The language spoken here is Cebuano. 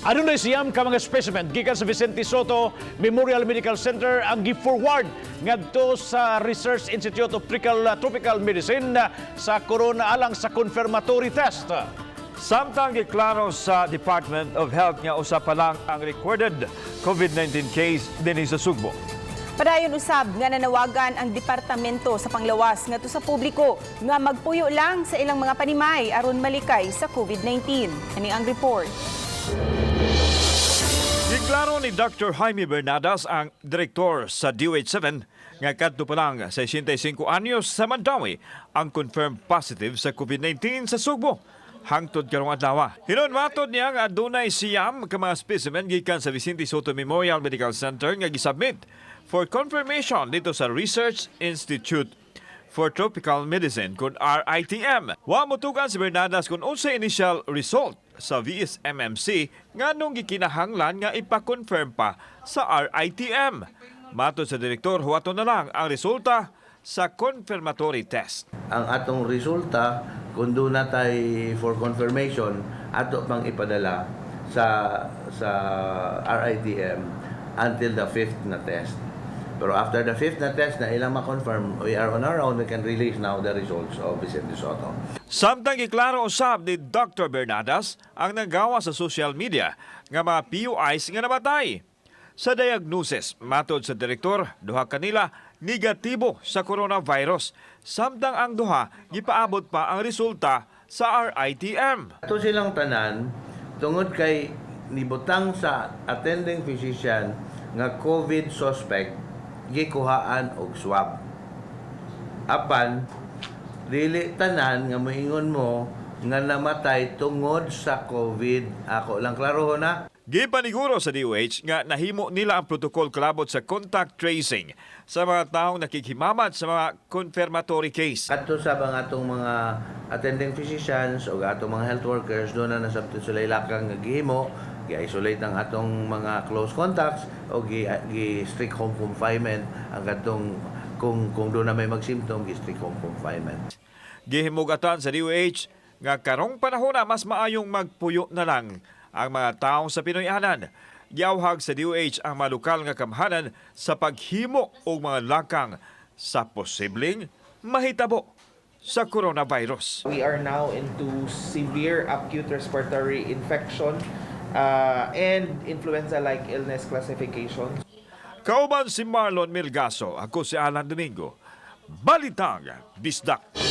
Adunay 9 ka mga specimen gikan sa Vicente Sotto Memorial Medical Center ang gi-forward ngadto sa Research Institute of Tropical Medicine sa Coron alang sa confirmatory test. Samtang giklaro sa Department of Health nga usa pa lang ang recorded COVID-19 case dinhi sa Sugbo. Padayon usab nga nanawagan ang departamento sa panglawas ngadto sa publiko nga magpuyo lang sa ilang mga panimay aron malikay sa COVID-19. Kani ang report. Giklaro ni Dr. Jaime Bernadas, ang direktor sa DOH-7, nga kadto pa lang sa 65 anyos sa Mandaue ang confirmed positive sa COVID-19 sa Sugbo hangtod karong adlaw. Hinon matod niya nga adunay 9 ka mga specimen gikan sa Vicente Sotto Memorial Medical Center nga gisubmit for confirmation didto sa Research Institute for Tropical Medicine kung RITM. Wa motugan si Bernadas kung unsay initial result sa VSMMC nganong gikinahanglan nga ipa-confirm pa sa RITM. Matod sa direktor, huwaton na lang ang resulta sa confirmatory test. Ang atong resulta, kung duna tay for confirmation, ato pang ipadala sa RITM until the fifth na test. Pero after the fifth na test na ilang ma-confirm, we are on our own, we can release now the results of Vicente Sotto. Samtang giklaro usab ni Dr. Bernadas ang nanggawa sa social media nga mga PUIs nga namatay. Sa diagnosis, matod sa direktor, duha kanila negatibo sa coronavirus. Samtang ang duha gipaabot pa ang resulta sa RITM. Ato silang tanan, tungod kay nibutang sa attending physician nga COVID suspect, gikuhaan og swab. Apan, dili tanan nga moingon mo nga namatay tungod sa COVID. Ako lang klaro na. Gipaniguro sa DOH nga nahimo nila ang protocol kalabot sa contact tracing sa mga taong nakikhimamat sa mga confirmatory case. Kadto sa bang atong mga attending physicians o atong mga health workers, duna na sabto sila ilakang nga gihimo, gi-isolate ang atong mga close contacts o gi strict home confinement ang katong kung duna may mag-symptom, gi strict home confinement. Gihimugatan sa DOH nga karong panahon na mas maayong magpuyo na lang ang mga tao sa Pinoy-anan. Giawhag sa DOH ang mga lokal nga kamhanan sa paghimo og mga lakang sa posibleng mahitabo sa coronavirus. We are now into severe acute respiratory infection and influenza-like illness classification. Kauban si Marlon Milgaso, ako si Alan Domingo. Balitang Bisdak.